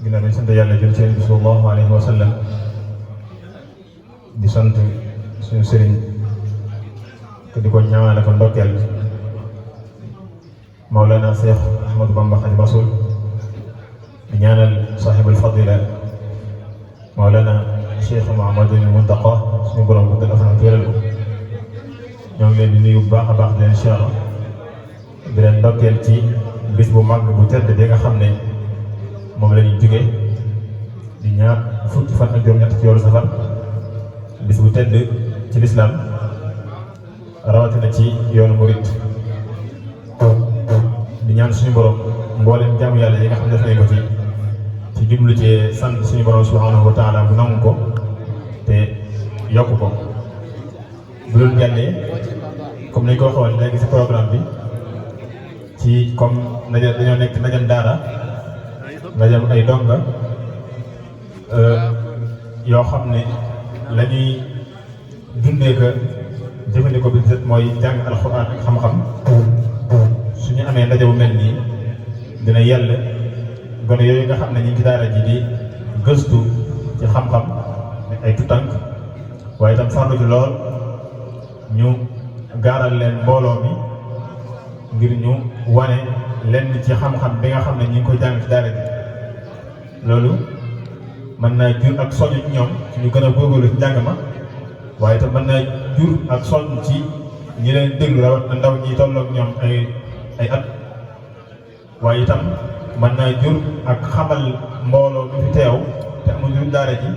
ginnaaw bi sant yàlla jël seen bi sallallahu alayhi wa sallam di sant suñu sëriñ te di ko ñaanal ko ndokkeel Mawlana Cheikh Ahmadou Bamba Khadimu Rasul di ñaanal sahibul fadila Mawlana Cheikh Mouhamadou Mountakha suñu borom bu gën a fanaan wéral ko ñoo ngi leen di nuyu bu baax a baax di leen siyaara di leen ndokkeel ci bis bu mag bu tedd bi nga xam ne moom la ñuy jóge di ñaar fukki fan ak juróom-ñett ci yoonu safar bis bu tedd ci lislaam rawatina ci yoonu murit di ñaan suñu borom mboolem jaamu yàlla yi nga xam ne def nañ ko ci jublu ci sant suñu borom subhanahu wa taala bu nangu ko te yokk ko bu loolu jàllee comme nañ ko waxoon léegi si programme bi ci comme dañoo nekk najam daara najam ay donga yoo xam ne la ñuy dundee ko jëfandikoo bi mooy jàng alxuraan ak xam-xam suñu amee ndaje bu mel nii dina yàlla gone yooyu nga xam ne ñu ngi ci daara ji di gëstu ci xam-xam ay tutank waaye itam farlu ci lool ñu gaaral leen mbooloo mi ngir ñu wane lenn ci xam-xam bi nga xam ne ñu ngi koy jàng ci daara ji loolu mën naa jur ak soññ ci ñoom ci ñu gën a góorgóorlu ci njàng ma waaye itam mën naa jur ak soññ ci ñi leen déglu rawat na ndaw ñi tolloog ñoom ay at waaye itam mën naa jur ak xamal mbooloo mi fi teew te amul lu daara ji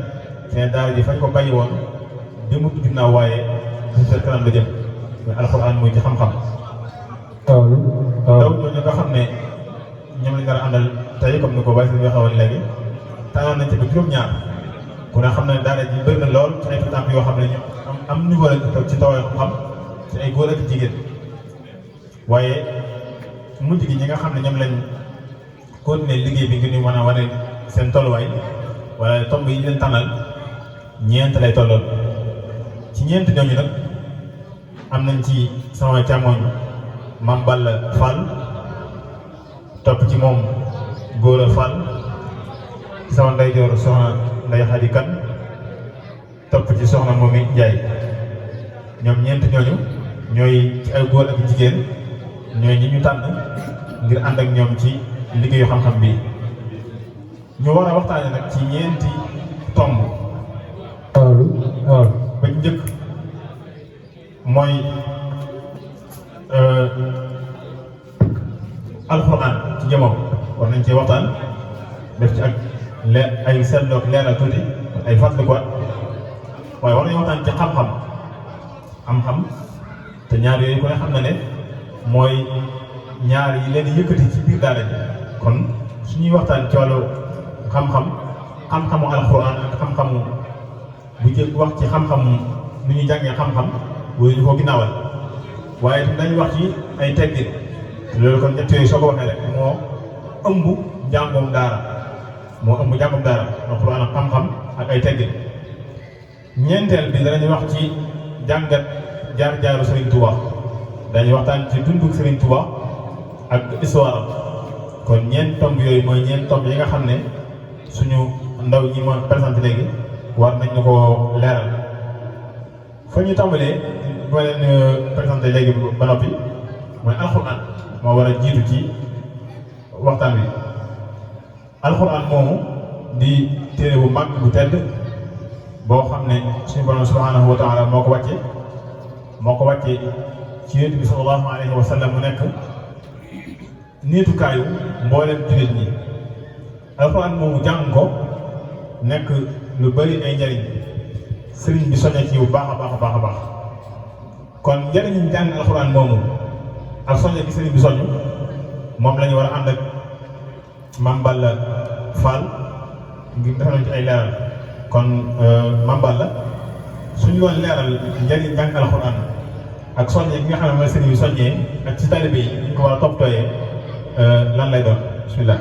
seen daara ji fañ ko bàyyi woon demut ginnaaw waaye bu seet kanam la jëm muy alxuraan muy ci xam-xam ndaw ñooñu nga xam ne ñoom lañ war a àndal tey comme ni ko bàyyi si nga xawoon léegi tànnoon nañ ci ba juróom-ñaar ku ne xam ne daara ji bëri na lool ci ay tutank yoo xam ne ñu am niveau la ci tawee xam-xam ci ay góor ak jigéen waaye mujj gi ñi nga xam ne ñoom lañ continuer liggéey bi ngir ñu mën a wane seen tolluwaay wala tomb yi ñu leen tànnal ñeent lay tolloon ci ñeent ñooñu nag am nañ ci sama càmmoñ Mame Balla Fall topp ci moom Gora Fall ci sama ndeyjoor soxna Ndeye Khady Kane topp ci soxna Momi Ndiaye ñoom ñeent ñooñu ñooy ci ay góor ak jigéen ñooy ñi ñu tànn ngir ànd ak ñoom ci liggéeyu xam-xam bi ñu war a waxtaane nag ci ñeenti tomb ba ci njëkk mooy alxuraan ci jëmam war nañ cee waxtaan def ci ak ay seetloog leeral tuuti ay fàttalikuwaat waaye war nañu waxtaan ci xam-xam te ñaar yooyu ko ne xam na ne mooy ñaar yi leen yëkkati ci biir daara ji kon suñuy waxtaan ci wàllu xam-xamu alxuraan ak xam-xamu bu jëkk wax ci xam-xamu nu ñuy jàngee xam-xam wala ñu ko ginnaawal waaye dañu wax ci ay teggin loolu kon ñett yooyu soo ko waxee rek moo ëmb njàngum daara alxuraan ak xam-xam ak ay teggin ñeenteel bi danañu wax ci jàngat jaar-jaaru Serigne Touba dañuy waxtaan ci dunduk Serigne Touba ak histoire kon ñeent tomb yooyu mooy ñeent tomb yi nga xam ne suñu ndaw ñi ma présenté léegi war nañ ñu ko leeral fa ñu tàmbalee ba leen présenté léegi ba noppi mooy alxuraan moo war a jiitu ci waxtaan wi alxuraan moomu di téere bu mag bu tedd boo xam ne suñu borom subhanahu wa taala moo ko wàcce ci yonent bi sallallahu alayhi wa sallam mu nekk niitukaayu mboolem jullit ñi alxuraan moomu jàng ko nekk lu bari ay njariñ sëriñ bi soññee ci bu baax a baax kon njariñu jàng alxuraan moomu ak soññee bi sëriñ bi soññ moom la ñu war a ànd ak Mame Balla Fall ngir defal ci ay leeral kon Mame Balla suñu doon leeral njariñ jàng alxuraan ak soññee bi nga xam ne mooy sëriñ bi soññee ak ci taalibe yi ñu ko war a toppatooyee lan lay doon bismillah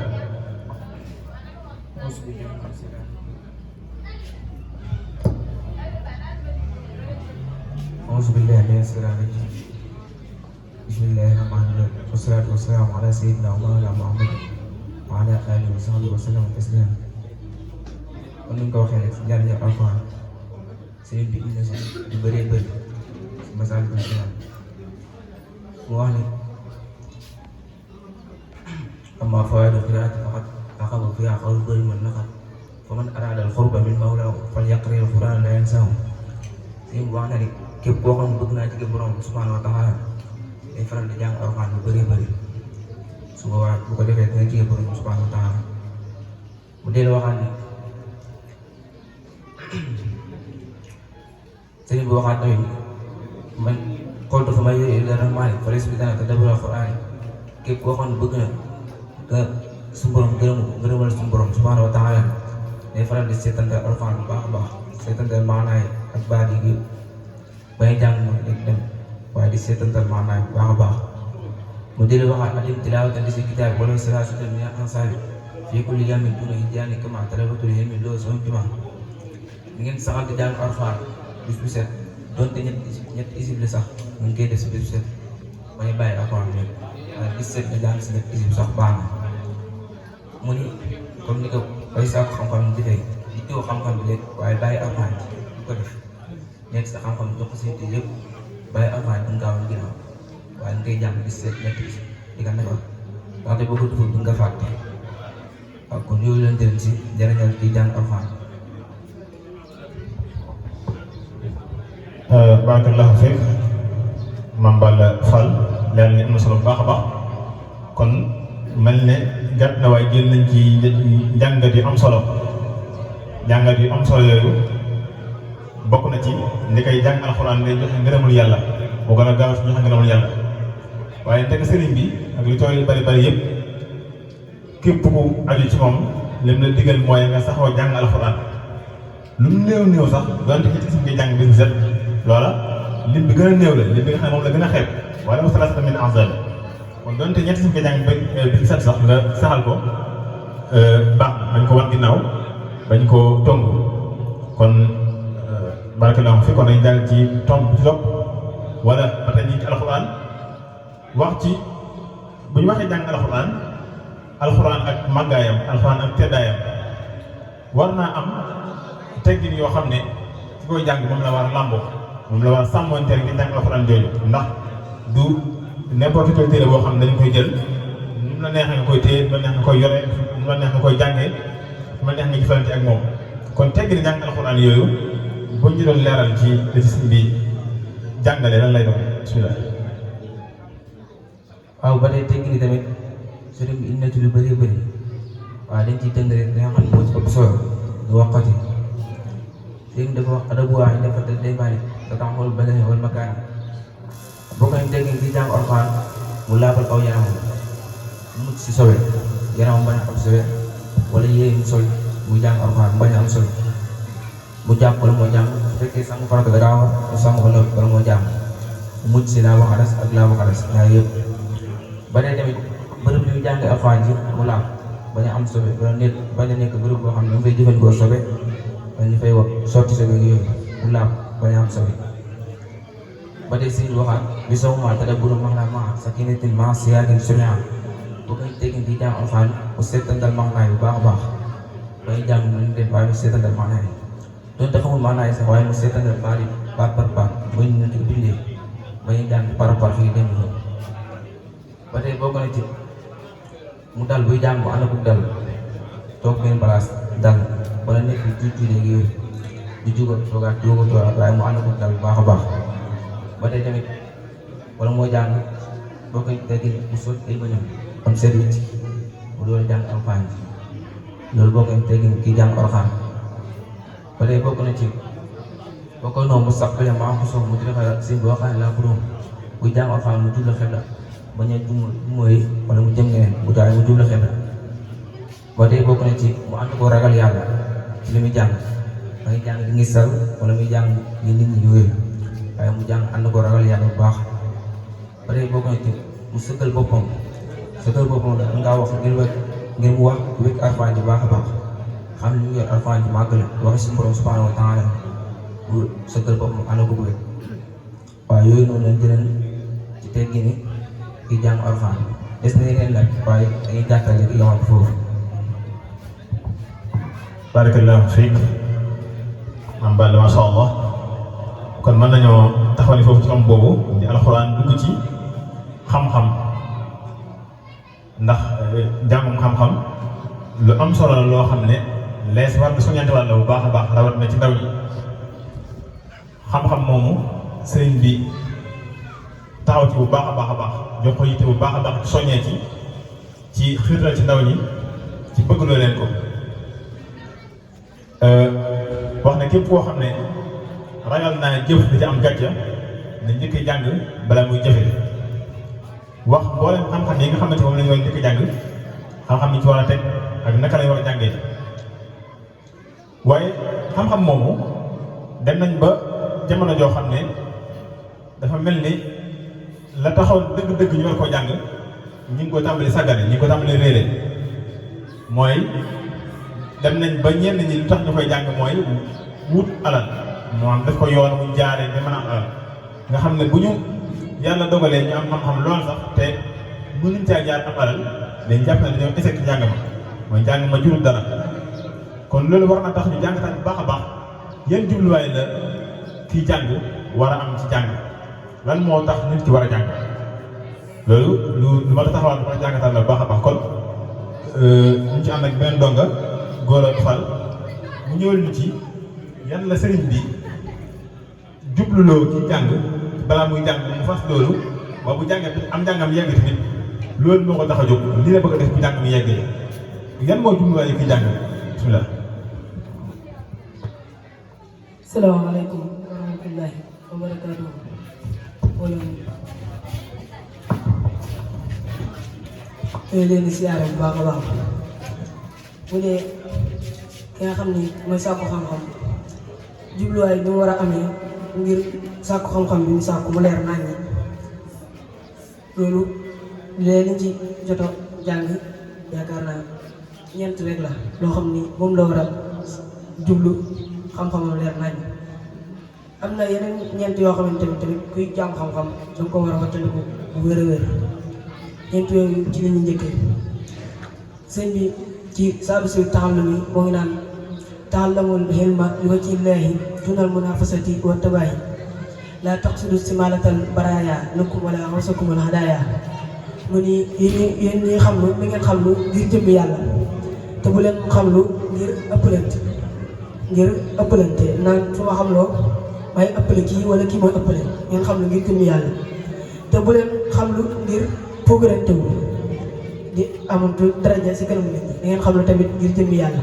أعوذ بالله من الشيطان الرجيم بسم الله الرحمن الرحيم والصلاة والسلام على سيدنا ومولانا محمد وعلى آله وصحبه وسلم تسليما kon ni ñu ko waxee rek si njariñu alxuraan sëriñ bi indi na si lu bëree bëri si Masaalikul Jinaan mu wax ni amma fawaidul qiraati faqad axabu fiihaa qawlu bari man naqat fa man araada al xurba min mawlaahu falyaqri al quraan la yansahu sëriñ bi wax na ni képp koo xam ne bëgg naa jege borom subhaanahu wa taala day faral di jàng alxuraan lu bëree bëri su boobaa bu ko defee dina jege borom subhaanahu wa taala mu dellu waxaat ni sëriñ bi waxaat tamit man qultu fa man yuriidu ila rahmaani falyasbir tadabbura al-qur'aan képp koo xam ne bëgg na nga suñu borom gërëmal suñu borom subhaanahu wa taala day faral di seetantal alxuraan bu baax a baax seetantal maanaay ak baat yi bañ a jàng moom léegi dem waaye di seetantal maanaay bu baax a baax mu dellu waxaat adim tilaawatan li si kitaab wala salaasatan min al-ansaabi fii kulli yawmin duuna hijraani kamaa talabatul ilmi loo sama jumaa ni ngeen saxal di jàng alxuraan bis bu set donte ñett isib la sax ñu ngi koy def si bis bu set may bàyyi alxuraan bi waaye bis set nga jàng si ñett isib sax baax na mu ni comme ni ko bay sàkku xam-xam yi defee di teew xam-xam bi léegi waaye bàyyi alxuraan bi du ko def nekk sa xam-xam jox ko seen yëpp bàyyi alxuraan bi nga gaaw a ginnaaw waaye nga koy jàng bis set ñett isib di nga defal ndaxte boo ko deful du nga fàtte waaw kon yooyu leen dem si njëriñal di jàng alxuraan. barakallahu fiik Mame Balla Fall leer na am na solo bu baax a baax kon mel ne gàtt na waaye jël nañ ci njàngat yu am solo yooyu bokk na ci li koy jàng alxuraan ngay joxe ngërëmul yàlla boo gën a gaaw si joxe ngërëmul yàlla waaye ndek sëriñ bi ak li tooy bari bari yëpp képp ku aju ci moom lim la digal mooy nga saxoo jàng alxuraan lu mu néew sax donte ci si ngay jàng bi set loola lim bi gën a néew la lim bi nga xam ne moom la gën a xeeb waaye wa salaasatan min al-ansaab kon donte ñetti si nga jàng bi set sax nga saxal ko baax bañ ko wan ginnaaw bañ ko tong kon barakallahu fi kon dañ jàng ci tomb bi ci topp wala ba tey ñu ci alxuraan wax ci bu ñu waxee jàng alxuraan ak màggaayam alxuraan ak teddaayam war naa am teggin yoo xam ne ki koy jàng moom la war a làmboo moom la war a sàmmoonteer di jàng alxuraan jooju ndax du n'importe quel téere boo xam ne dañu koy jël nu la neex nga koy téye nu la neex nga koy yore nu la neex nga koy jàngee nu la neex nga jëfalante ak moom kon teggin jàng alxuraan yooyu buñ ñu doon leeral ci li ci sëñ bi jàngale lan lay doon bismillah. waaw ba tey teggin tamit sëriñ bi indi na ci lu bëree bëri waaye dañ ciy tënk rek li nga xam ne moo ci ëpp solo lu waxati sëriñ dafa wax adabu waaye dafa tëdd day bari da tax xool beneen wala makaan boo koy teggin di jàng alxuraan mu laabal aw yaramam mu mucc si sobe yaramam bañ a am sobe wala yére mu sol mu jàng alxuraan mu bañ a am sobe mu jàpp wala moo jàng su fekkee sangu farata da daa war mu sangu wala moo jàng mu mucc si laa wax adas ak laa wax adas ñaar yëpp ba tey tamit bërëb bi ñu jàng alxuraan ji mu laab bañ a am sobe wala nekk bañ a nekk bërëb boo xam ne mu fay jëfandikoo sobe wala ñu fay wax sotti sobe ak yooyu mu laab bañ a am sobe ba tey si waxaat bi soo ma tadabburu maanaa ma sakinatin ma siyaakin sumi'a boo koy teggin di jàng alxuraan mu seetantal maanaay bu baax a baax bay jàng mu def waaye mu seetantal maanaay doon dafa mu maanaay sax waaye mu seetantal baat yi baat par baat mooy ñu ko bindee bay jàng par par fii dem ñëw ba tey boo ko ne ci mu dal buy jàng mu ànd ak dal toog benn place dal wala nekk di tuuti léegi yooyu di jugal toogaat waaye mu ànd ak dal bu baax a baax ba tey tamit wala moo jàng boo koy teggin mu sotti ay bëñam am seet wicc mu doon jàng alxuraan loolu boo koy teggin kii jàng alxuraan ba tey bokk na ci boo koy noonu mu sax bële maa ko soog mu jël xel si boo xam ne laa ko doon buy jàng alxuraan mu jublu xel la bañ a mooy wala mu jëm ngeen bu daay mu jublu xel la ba tey bokk na ci mu ànd koo ragal yàlla ci li muy jàng da ngay jàng di ngi sal wala muy jàng yi nit ñi yooyu waaye mu jàng ànd koo ragal yàlla bu baax ba tey bokk na ci mu sëkkal boppam da ngaa wax ngir mu wax wékk alxuraan ji baax a baax xam ne ñu yor alxuraan ji màgg la waxi si borom subhanahu wa taala bu sëkkal boppam ànd ko wékk waaye yooyu noonu lañ jëleen ci teggini ki jàng alxuraan des na yeneen nag waaye dañuy gàttal rek yomal foofu ba barakallahu fiik am balla masha Allah kon mën nañoo taxawal foofu ci am boobu di alxuraan dugg ci xam-xam ndax jàngum xam-xam lu am solo la loo xam ne lees war di soññante wàll bu baax a baax rawat na ci ndaw ñi xam-xam moomu sëriñ bi taxaw ci bu baax a baax jox ko yitte bu baax a baax soññee ci xiirtal ci ndaw ñi ci bëgg loo leen ko wax ne képp koo xam ne ragal naa jëf di ci am gàcce na njëkk jàng balaa muy jëfe wax mboolem xam-xam yi nga xamante moom la ñu war a njëkk jàng xam-xam yi ci war a teg ak naka lañ war a jàngee waaye xam-xam moomu dem nañ ba jamono joo xam ne dafa mel ni la taxaw dëgg-dëgg ñu war koo jàng ñu ngi ko tàmbali sàggane ñu ngi ko tàmbali réere mooy dem nañ ba ñenn ñi lu tax ñu koy jàng mooy wut alal moo am daf ko yoon mu jaaree ba mën a am alal nga xam ne bu ñu yàlla dogalee ñu am xam-xam lool sax te mënuñ caa jaar am alal dañ jàpp ne dañoo échec ci njàng ma mooy njàng ma jurul dara kon loolu war na tax ñu jàngataat bu baax a baax yan jubluwaay la kiy jàng war a am ci jàng lan moo tax nit ki war a jàng loolu lu ma la taxawal ba jàngataat la bu baax a baax kon ñu ci ànd ak benn donga góor a fal mu ñëwal ñu ci yan la sëriñ bi jubluloo ci jàng balaa muy jàng mu fas loolu ba bu jàngee am njàngam yegg tamit loolu moo ko tax a jóg lii la bëgg a def bu jàng mi yeggee yan moo jubluwaay yi ki jàng bismillah. salaamaaleykum wa rahmatullahi wa barakaatuh. wala ñu ngi leen di siyaare bu baax a baax bu dee ki nga xam ni mooy sàkku xam-xam jubluwaay bi mu war a amee ngir sàkku xam-xam bi mu sàkku mu leer naññi loolu léegi ci jot a jàng yaakaar naa ñeent rek la loo xam ni moom la war a jublu xam-xamam leer naññi am na yeneen ñeent yoo xamante ni tamit kuy jàng xam-xam danga ko war a wattandiku bu wér a wér ñeent yooyu ci li ñu njëkkee sëñ bi ci saabu si taxam mi moo ngi naan ta'allamul hilma li wajhi llaahi dunal munafasati wa tabaahi laa taqsudu simalatal baraya lakum wala wasakumul hadaya mu ni yéen ñi xam lu mi ngeen xam lu ngir jëmbi yàlla te bu leen xam lu ngir ëppalante naan su ma xam loo may ëppale kii wala kii mooy ëppale ngeen xam lu ngir jëmbi yàlla te bu leen xam lu ngir progrante wu di amantu daraja si kanam nit ñi da ngeen xam lu tamit ngir jëmbi yàlla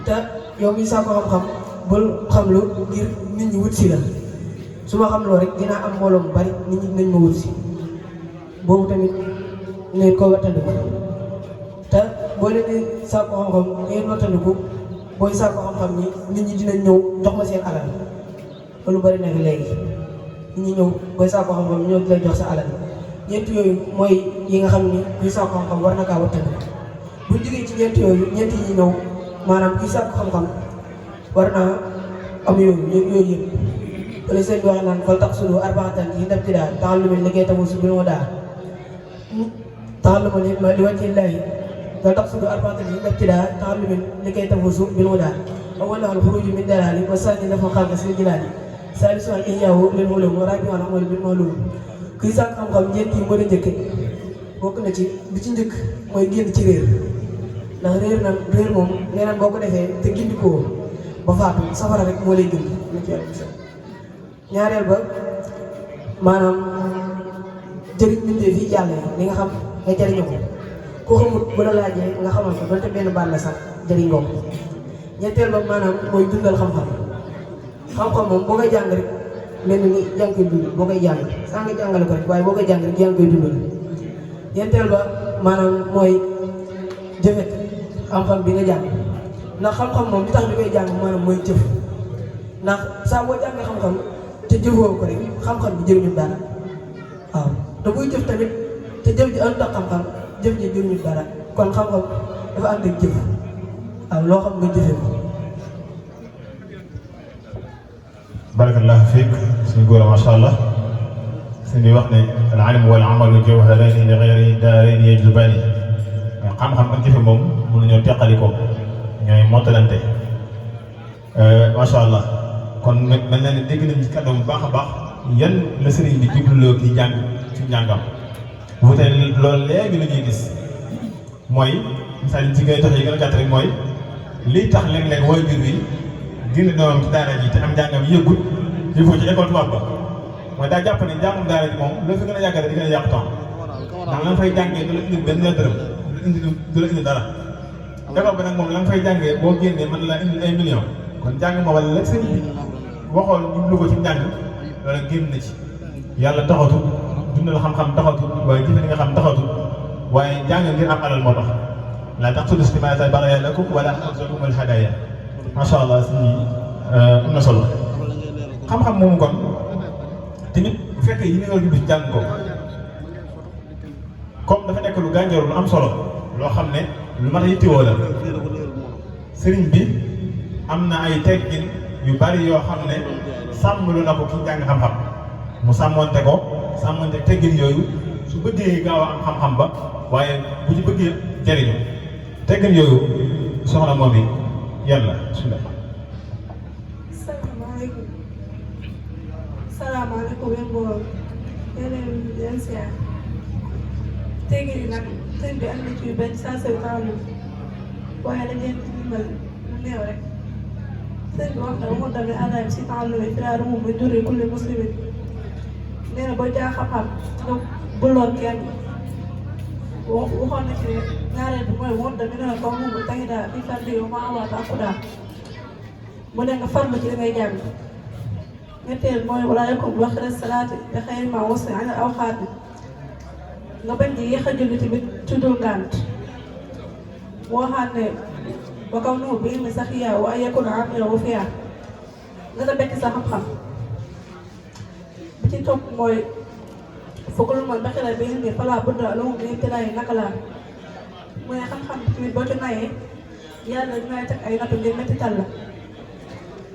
te yow mi saako xam-xam bul xam lu ngir nit ñi wut si la su ma xam loo rek dinaa am mbooloo mu bari nit ñi dinañ ma wut si boobu tamit ngeen ko wattandiku te boo leen di saako xam-xam ngeen wattandiku booy saako xam-xam ni nit ñi dinañ ñëw jox ma seen alal loolu bari na fi léegi nit ñi ñëw booy saako xam-xam ñoo di lay jox sa alal ñeent yooyu mooy yi nga xam ni kuy saako xam-xam war na kaa wattandiku buñ jógee ci ñeent yooyu ñeent yi ñëw maanaam kuy saako xam-xam war naa am yooyu yëpp wala seen bi wax naan fal taqsudu arbaatan yi ndab tidaa ta'allumin liggéey tamu su bil wadaa ta'allumul hilma li wajhi llaahi fal taqsudu arbaatan yi ndab tidaa ta'allumin liggéey tamu su bil wadaa awwaluhaa al-xuruuju min dalaali wa saani nafu xalqi sil jilaali saalisuhaa al-ihyaaءu lil ulum wa raabi'uhaa al-amalu bil ma'luum kuy sàkk xam-xam ñeent yi mën a njëkke bokk na ci bi ci njëkk mooy génn ci réer ndax réer moom nee naan boo ko defee te gindikoo ba faatu safara rek moo lay gindi na ci yàlla ñaareel ba maanaam jëriñ bindee fii jàll li nga xam nga jëriñoo ko ku xamut bu la laajee nga xamal ko donte benn baat la sax jëriñ nga ko ñetteel ba maanaam mooy dundal xam-xam moom boo koy jàng rek mel ni yaa ngi koy dund boo koy jàng saa nga jàngale ko rek waaye boo koy jàng rek yaa ngi koy dundal ñeenteel ba maanaam mooy jëfe xam-xam bi nga jàng ndax xam-xam moom li tax ñu koy jàng maanaam mooy jëf ndax saa boo jàngee xam-xam te jëfoo ko rek xam-xam bi jëriñu dara waaw te buy jëf tamit te jëf ji ànd ak xam-xam jëf ji jëriñu dara kon xam-xam dafa ànd ak jëf waaw loo xam nga jëfee ko. barakallahu fiik suñu góor a macha allah suñ bi wax ne al ilm wal amalu jawharani li ghayri daarayni yajlubaani xam-xam ak jëfe moom mënuñoo teqali ko ñooy mottalante macha allah kon mel na ne dégg nañu ci kàddoom bu baax a baax yan la sëriñ bi jubluloo ki jàng ci njàngam wute loolu léegi la ñuy gis mooy misaal yi ci gën a tax yi gën a gàtt rek mooy liy tax léeg-léeg waajur bi dina doomam ci daara ji te am njàngam yëggut yëgoo ci école tubaab ba mooy daa jàpp ne njàngum daara ji moom loo fi gën a yàggale di gën a yàq temps ndax la nga fay jàngee du la indi benn dërëm du la indi dara école ba nag moom la nga fay jàngee boo génnee mën la indi ay millions kon njàng ma wala la sëñ bi waxoon jublu ko ci njàng loolu génn na ci yàlla taxatul dundal xam-xam taxatul waaye jëfe li nga xam taxatul waaye njàng ngir am alal moo tax laa taqtulu istimaata bagyan lakum wala tansakum al hadaaya macha allah suñu am na solo xam-xam moomu kon tamit bu fekkee yi nga war a jublu ci jàng ko comme dafa nekk lu gànjaru lu am solo loo xam ne lu mat a yittewoo la sëriñ bi am na ay teggin yu bari yoo xam ne sàmmlu na ko ki jàng xam-xam mu sàmmonte ko sàmmonte teggin yooyu su bëggee gaaw a am xam-xam ba waaye bu ci bëggee jëriñu teggin yooyu soxna moom yi yàlla bismillah. salaamaaleykum salaamaaleykum yéen mbooloo yéen siyaar teggin yi nag sëñ bi am na ci benn sensibiliser waaye dañ leen di dimbal lu néew rek sëñ bi wax na waxoon tamit aadaam si tàllale firaaruhu min durri kulli muslimin nee na boo jaa xam-xam nga buloon kenn waxoon na ci ñaareel bi mooy woon tamit nee na kaw mu taxi daal fi fardi yow ma awaata ak daal mu ne nga farlu ci li ngay jàng ñetteel mooy wala yakum bi waxira salaati bi xayri ma wasi ala awxaat nga bañ di yéex a julli tamit tuddul ngànt moo xam ne ba kaw nu bi ilmi sax yaa wa yakuna amila wa fiya nga sa bekk sa xam-xam bi ci topp mooy foog lu man baxila bi ilmi fala budda lahu min ibtilaa'i naka laa mu ne xam-xam bi tamit boo ci nayee yàlla dina teg ay nattu ngir métti tal la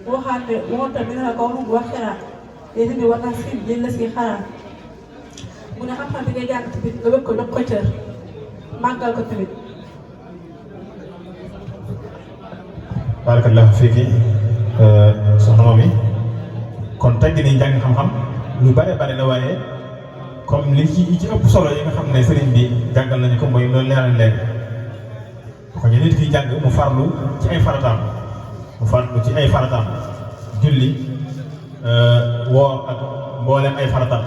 moo xam ne moom tamit ne la kaw nu wax xiraat léegi bi war naa si li la si xaraat mu ne xam-xam bi ngay jàng tamit nga bëgg ko jox ko cër màggal ko tamit. barakallahu fiiki soxna moom yi kon teggi ni jàng xam-xam lu bare bare la waaye comme li ci ëpp solo yi nga xam ne sëriñ bi jàngal nañu ko mooy loolu leeral léegi ko ñu nit ki jàng mu farlu ci ay farataam julli woor ak mbooleem ay farataam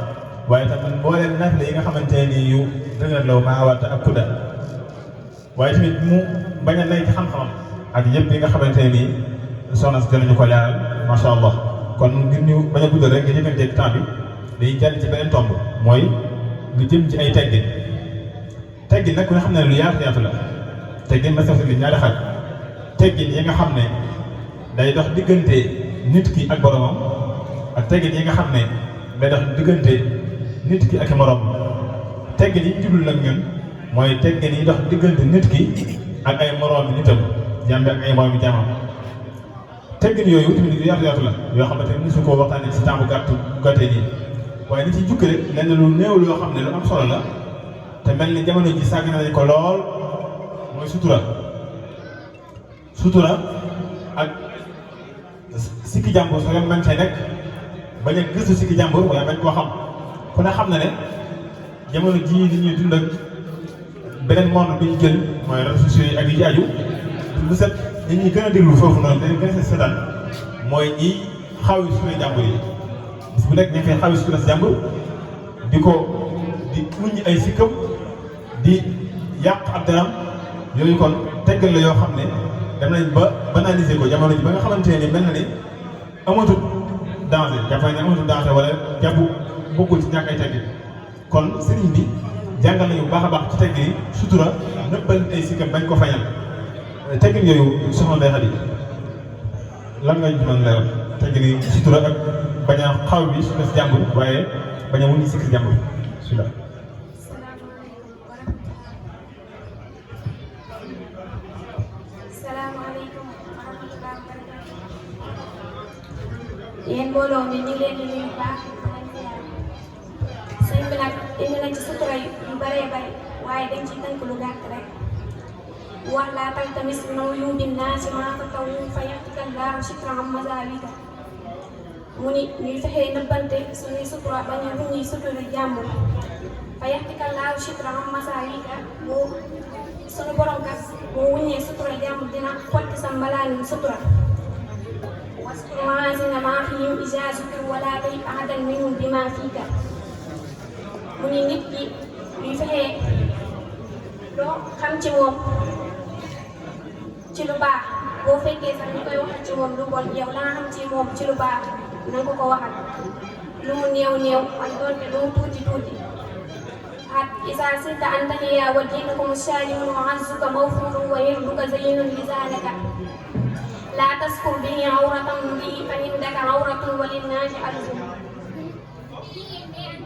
waaye tamit mbooleem naafila yi nga xamante ni yu dëgër law maa warta ak kudda waaye tamit mu bañ a lay ci xam-xamam ak yëpp yi nga xamante ne nii soxna si dinañu ko leeral macha allah kon ngir ñu bañ a guddal rek nga jëkkanteeg temps bi day jàll ci beneen tomb mooy lu jëm ci ay teggin nag ku nga xam ne lu yaatu la teggin ma saf li ñaari xaaj teggin yi nga xam ne day dox diggante nit ki ak boromam ak teggin yi nga xam ne day dox diggante nit ki ak morom teggin yi jublu nag ñun mooy teggin yi dox diggante nit ki ak ay moroom nitam jàmbe ak ay moroom jaamam teggin yooyu tamit yu yaatu la yoo xamante ne mosu koo waxtaanee ci temps bu gàttee nii waaye ni ci jukki rek lenn lu néew loo xam ne lu am solo la te mel ni jamono ji sàgg nañ ko lool mooy sutura ak sikki jàmbur soo leen mën cee nekk bañ a gëstu sikki jàmbur wala bañ koo xam ku ne xam na ne jamono jii li ñuy dund ak beneen monde bi ñu jël mooy réseaux sociaux yi ak yi ci aju bu set ñi ñuy gën a déglu foofu noonu dañuy gën a seetaan mooy ñi xaw yi suñu jàmbur yi bis bu nekk ñu fay xaw yi suñu jàmbur di uññi ay sikkam di yàq ab daram yooyu kon teggal la yoo xam ne dem nañ ba banaliser ko jamono ji ba nga xamante ne mel na ni amatul danger jàpp nañ ne amatul danger wala jàpp bokkul ci ñàkk ay teggin kon sëriñ bi jàngal nañu bu baax a baax ci teggin yi sutura nëbbal ay sikkam bañ ko fañal teggin yooyu soxna Ndeye Khady lan nga mën leeral teggin yi sutura ak bañ a xaw bi su des jàmbur waaye bañ a wuññi sikki jàmbur bismillah. salaamaaleykum wa rahmatulah. yéen mbooloo mi ñu ngi leen di nuyu baax sëñ bi nag indi nañ ci sutura yu bëree bëri waaye dañ ciy tënk lu gàtt rek ولا تلتمس من عيوب الناس ما تطوع فيأتيك الله شكرا عن مزالك mu ni ñuy fexee nëbbante suñuy sutura ba ñu ñuy sutura jàmbur فيأتيك الله شكرا عن مزالك bu suñu borom kat boo wuññee sutura jàmbur dina xotti sa mbalaanum sutura waskur maazina maa fihim izaa zukkiru wa laa tahib ahadan minhum bimaa fiika mu ni nit ki ñuy fexee loo xam ci moom ci lu baax boo fekkee sax ñu koy waxal ci moom lu bon yow la nga xam ci moom ci lu baax na nga ko waxal lu mu néew néew ak doonte lu mu tuuti tuuti at isa sirta an tahiya wa diinukum saalimun wa azzuka mawfuurun wa yirduka zayyinun lizaalika laa taskur bihi awratan bihi fa indaka awratun wa linnaasi arzun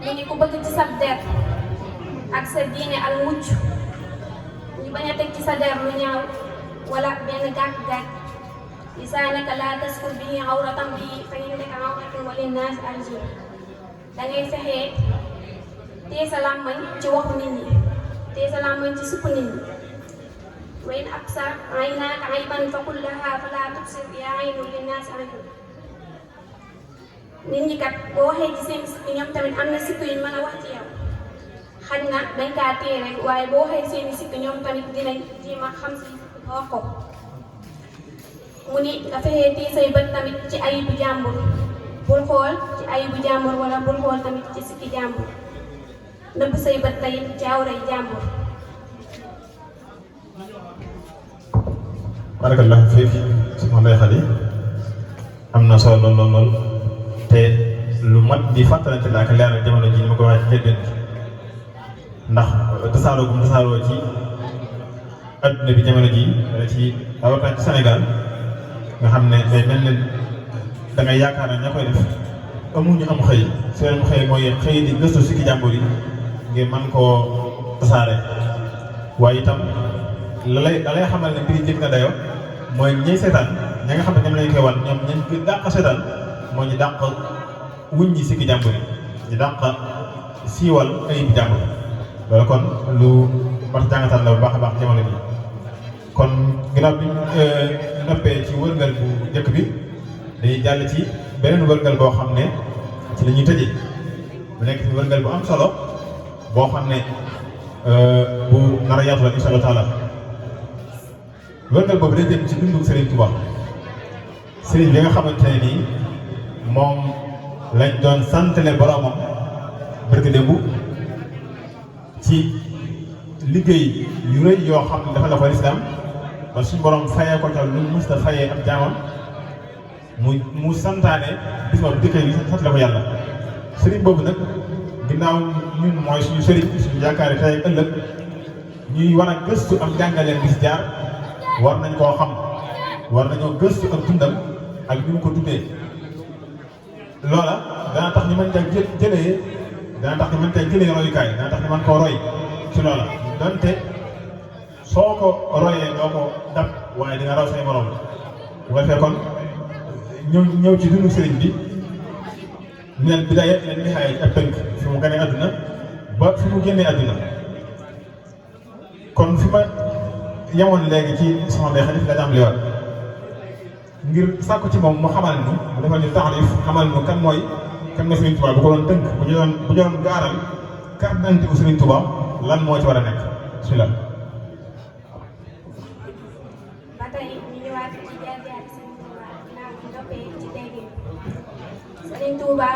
mu ni ku bëgg ci sa der ak sa diine al mucc ñu bañ a teg ci sa der lu ñaaw wala benn gàkk-gàkk lisaanaka laa taskur bihi awratan bihi fa indaka awratun wa linnaasi arzun da ngay fexee tee sa làmmañ ci waxu nit ñi tee sa làmmañ ci supp nit ñi wa in absar aynaaka ayban fa qul lahaa falaa tubsir yaa aynu linnaasi arzun nit ñi kat boo waxee ci seen sikk ñoom tamit am na sikk yu mën a wax ci yow xaj na dañ kaa téye rek waaye boo waxee seeni sikk ñoom tamit dinañ jéem a xam si wax ko mu ni nga fexee téye say bët tamit ci ayibu jàmbur bul xool ci ayibu jàmbur wala bul xool tamit ci sikki jàmbur nëbb say bët tamit ci awray jàmbur. barakallahu fiik soxna Ndeye Khady am na solo lool lool te lu mat di fàttalante la ak leeral jamono ji ni ma ko waxee ci njëlbeen ndax tasaaroo bu mu tasaaroo ci adduna bi jamono ji ci rawatina ci Sénégal nga xam ne day mel ne da ngay yaakaar ne ña koy def amuñu am xëy seen xëy mooy xëy di gëstu sikki jàmbur yi ngir mën koo tasaare waaye itam la lay xamal ne mbiri jëg na dayo mooy ñiy seetaan ña nga xam ne ñoom lañ koy wan ñoom ñañ ko dàq seetaan moo ñu dàq wuñ ñi sikki jàmbur yi ñu dàq siiwal ayib jàmbur loolu kon lu war jàngatal la bu baax a baax jamono bi kon ginnaaw bi noppee ci wërngal bu njëkk bi dañuy jàll ci beneen wërngal boo xam ne ci la ñuy tëjee bu nekk ci wërngal bu am solo boo xam ne bu nar a yaatu la insha Allah taala wërngal boobu day jëm ci dundu Serigne Touba Serigne bi nga xamante ne nii moom lañ doon santale boromam barke démb ci liggéey yu rëy yoo xam ne dafa la ko lislaam ba suñu borom fayee ko ca lu mës a fayee ab jaamam mu santaane bis ma bu dikkee yi sant la ko yàlla sëriñ boobu nag ginnaaw ñun mooy suñu sëriñ suñu yaakaar tey ak ëllëg ñuy war a gëstu am jàngaleen bis jaar war nañ koo xam war nañoo gëstu ak dundam ak ni mu ko dundee loola dana tax ñu mën caa jëlee dana tax ñu mën caa jëlee royukaay dana tax ñu mën koo roy ci loola donte soo ko royee doo ko dab waaye di nga raw say morom bu ko defee kon ñëw ci dundu sëriñ bi ñu leen bidaaya leen nihaaya ci ab tënk fi mu gënee àdduna ba fi mu génnee àdduna kon fi ma yemoon léegi ci soxna Ndeye Khady fi la am liwaat ngir sàkku ci moom mu xamal ni mu defal ñu taarif xamal ñu kan mooy Sëriñ Touba bu ko doon tënk bu ñu doon gaaral carte d'identité bu Sëriñ Touba lan moo ci war a nekk bismillah. ba tey ñu ñëwaat ci jaar-jaar Sëriñ Touba ginnaaw bi ndoppee ci dégg Sëriñ Touba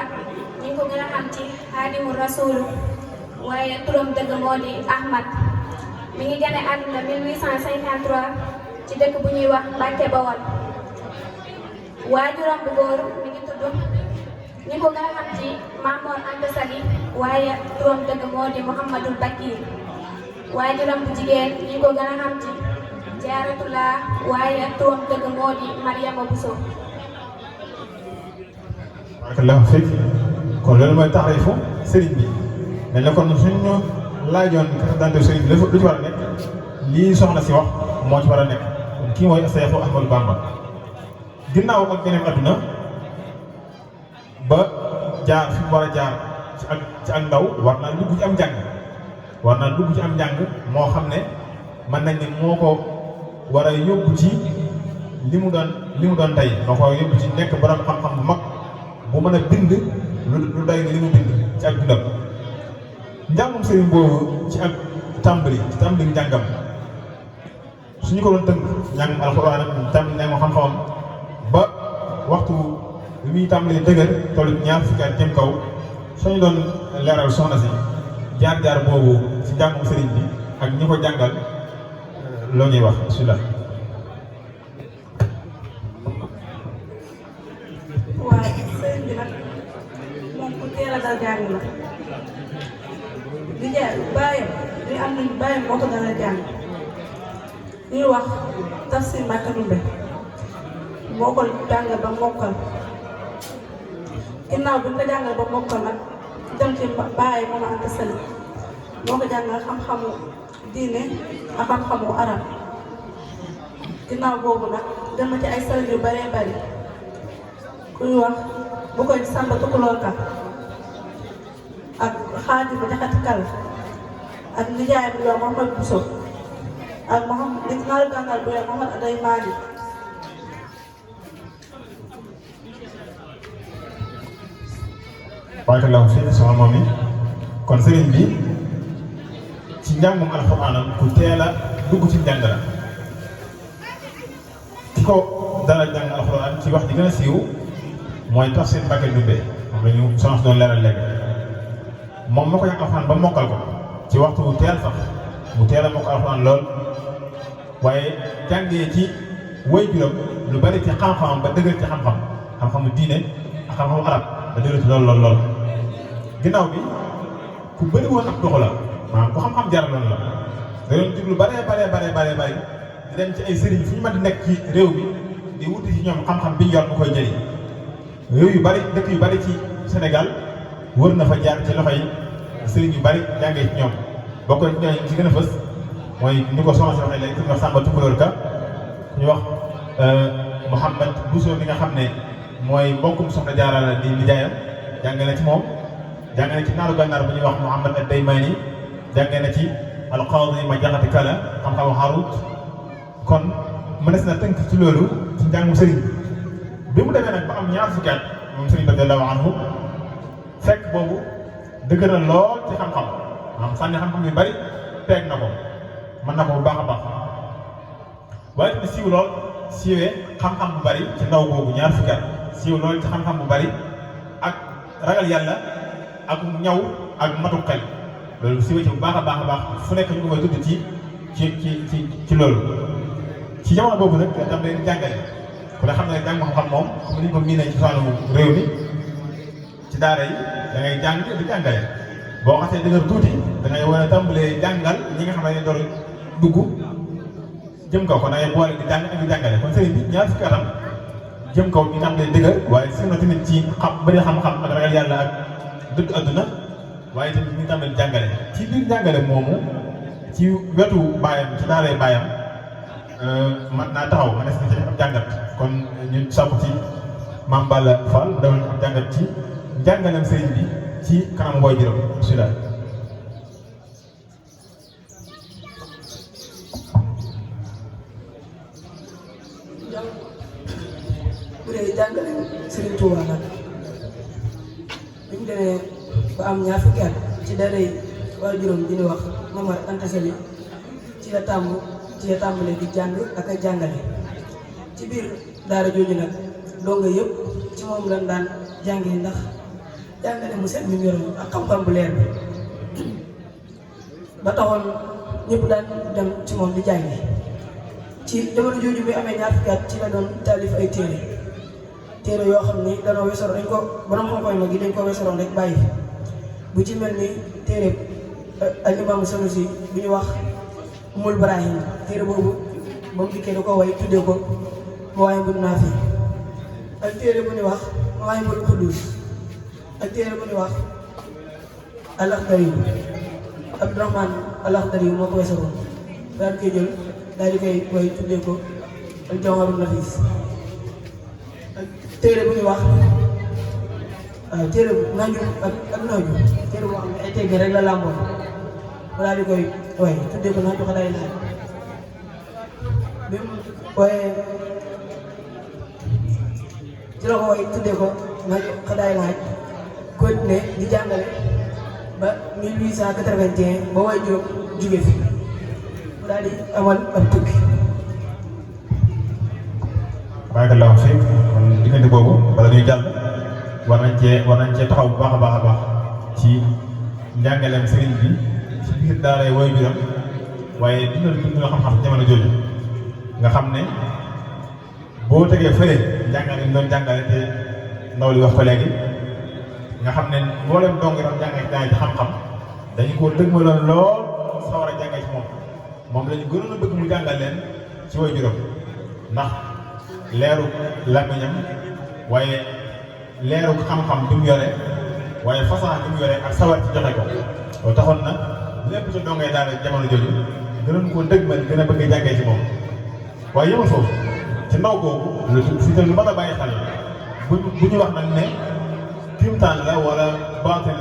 ñu ngi ko gën a xam ci Xaadimu Rasuul waaye turam dëgg moo di Ahmad mi ngi gane àdduna 1853 ci dëkk bu ñuy wax Mbàkke Bawol waajuram bu góor mi ngi tudd ñu ko gën a xam ci Mamoor Anta Sali waaye turam dëgg moo di Mouhamadul Bakir waajuram bu jigéen ñu ko gën a xam ci Jaaratullah waaye turam dëgg moo di Mariama Bousso. barakallahu fiik kon loolu mooy taarifu sëriñ bi mel na kon suñu laajoon carte d'identité sëriñ bi lu ci war a nekk lii soxna si wax moo ci war a nekk kii mooy Seexu Ahmadu Bamba ginnaaw ak geneen adduna ba jaar fi mu war a jaar ci ak ndaw war naa dugg ci am njàng moo xam ne mën nañ ne moo ko war a yóbbu ci li mu doon tey moo ko yóbbu ci nekk borom xam-xam bu mag bu mën a bind lu doy ni li mu bind ci ak dundam. njàngum sëriñ boobu ci ak tàmbali njàngam suñu ko doon tënk njàngum alxuraan ak tàmbali njàngum xam-xamam ba waxtu bi muy tàmbali dëgër tollu ñaar fukki at jëm kaw suñu doon leeral soxna si jaar-jaar boobu ci njàngum sëriñ bi ak ñi ko jàngal loo ñuy wax bismillah. waaw sëriñ bi nag moom ku teel a dal jàng la di jaay bàyyam di am nañu bàyyam moo ko dal a jàng ñuy wax Tafsir Mbàkke Ndumbe moo ko jàngal ba mokkal ginnaaw bi nga jàngal ba mokkal nag dem ci bàyyi moom Anta Sali moo ko jàngal xam-xamu diine ak xam-xamu arab ginnaaw boobu nag dem na ci ay sëriñ yu bëree bëri ku ñu wax bu koy Samba Tukulóor Ka ak Xaadim ba Jaxate Kal ak nijaay bi yow Mouhamad Bousso ak Mouhamad nit naaru gànnaar bu yow Mouhamad Aday Maali barakallahu fiik soxna moom yi kon sëriñ bi ci njàngum alxuraanam ku teel a dugg ci njàng la ki ko dala jàng alxuraan ci wax ji gën a siiw mooy Tafsir Mbàkke Ndumbe moom la ñu soxna si doon leeral léegi moom moo ko jàng alxuraan ba mokkal ko ci waxtu wu teel sax mu teel a mokkal alxuraan lool waaye jàngee ci way juróom lu bari ci xam-xamam ba dëgër ci xam-xamu diine ak xam-xamu arab ba dëgër ci lool ginnaaw bi ku bëri woon ak doxu la maanaam ku xam-xam jaraloon la da doon jublu bare di dem ci ay sëriñ fu ñu mën di nekk ci réew mi di wuti ci ñoom xam-xam bi ñu yor bu koy jëriñ réew yu bari dëkk yu bari ci Sénégal wër na fa jaar ci loxo yi sëriñ yu bari jàngee ci ñoom bokk na ci gën a fës mooy ni ko soxna si waxee léegi ku ñu wax Samba Tukulóor Ka ku ñu wax Mouhamad Bousso bi nga xam ne mooy mbokkum soxna Jaara la di nijaayam jàngee na ci moom jàngee na ci naaru gànnaar bu ñuy wax Mouhamad Ad-Daymaani jàngee na ci alqaadi ma Jaxate Kala xam-xamu Haarut kon mënees na tënk ci loolu ci njàngum sëriñ bi mu demee nag ba am ñaar fukki at moom sëriñ radiyallaahu anhu fekk boobu dëgg na lool ci xam-xam maanaam sànni xam-xam yu bari peeg na ko mën na ko bu baax a baax waaye tamit siiw lool siiwee xam-xam bu bari ci ndaw boobu ñaar fukki at siiw lool ci xam-xam bu bari ak ragal yàlla ak ñaw ak matu xel loolu siiwee ci bu baax a baax fu nekk ñu ko may tudd ci loolu ci jamono boobu nag tam leen jàngale ku ne xam ne jàng xam-xam moom comme ni ñu ko miinee ci wàllu réew mi ci daara yi da ngay jàng di jàngale boo xasee dëgër tuuti da ngay war a tàmbalee jàngal ñi nga xam ne door dugg jëm kaw kon da ngay boole di jàng ak di jàngale kon sëriñ bi ñaar fukki atam jëm kaw ñu tàmbalee dëgër waaye si na tamit ci bëri xam-xam ak ragal yàlla ak dëgg adduna waaye tamit ñu tàmbalee jàngale ci biir jàngale moomu ci wetu baayam ci daaray baayam man naa taxaw ma des na ci def ab jàngat kon ñu sàpp ci Mame Balla Fall dawal ab jàngat ci njàngaleem sëriñ bi ci kanam booy juróom bismillah. bu dee jàngaleem Sëriñ Tuuba nag bi mu demee ba am ñaar fukki at ci daray waajuram di ñu wax Mamar Anta Sali ci la tàmbalee di jàng ak a jàngale ci biir daara jooju nag donga yëpp ci moom lañ daan jàngee ndax jàngale mu set mi mu yoroon ak xam-xam bu leer bi ba taxoon ñëpp daan dem ci moom di jàngi ci jamono jooju bi amee ñaar fukki at ci la doon taalif ay téere yoo xam ni danoo weesoroon dañ ko borom xam-xam mag yi dañ ko weesoroon rek bàyyi bu ci mel ni téere al imaamu Sanusi bu ñu wax Umul Baraahin téere boobu moom dikkee da ko way tuddee ko Mawaahibun Naafi ak téere bu ñu wax Mawaahibul Quddus ak téere bu ñu wax Al-Akhdari Abdurahmaan Al-Akhdari moo ko weesoroon daal koy jël daal di koy way tuddee ko Al-Jawharun Nafiis ak téere bu ñu wax waaw téere bu naaju ak naaju téere boo xam ne ay tegge rek la làmboon daal di koy way tuddee ko naaju xadaay laaj bi mu waaye ci la ko way tuddee ko nga xadaay laaj continué di jàngale ba 1881 ba way juróom jóge fi mu daal di amal ab tukki. barakallahu fiik kon diggante boobu bala ñuy jàll war nañ cee taxaw bu baax a baax a baax ci njàngaleem sëriñ bi ci biir daaray way juram waaye dundal xam-xam jamono jooju nga xam ne boo tegee fële njàngale ñu doon jàngale te ndaw li wax ko léegi nga xam ne mboolem dong doon jàngale daay ci xam-xam dañu ko dëgmaloon lool sawar a jàngale ci moom la ñu gënoon a bëgg mu jàngal leen ci way juram ndax leeru làmmiñam waaye leeru xam-xam bi mu yore waaye façon bi mu yore ak sawar ci joxe ko loolu taxoon na lépp ci dongay daal jamono jooju gënoon koo dëgmal gën a bëgg a jàngee ci moom waaye yëmal foofu ci ndaw boobu lu mat a bàyyi xel bu ñu wax nag ne kimtaan la wala baatin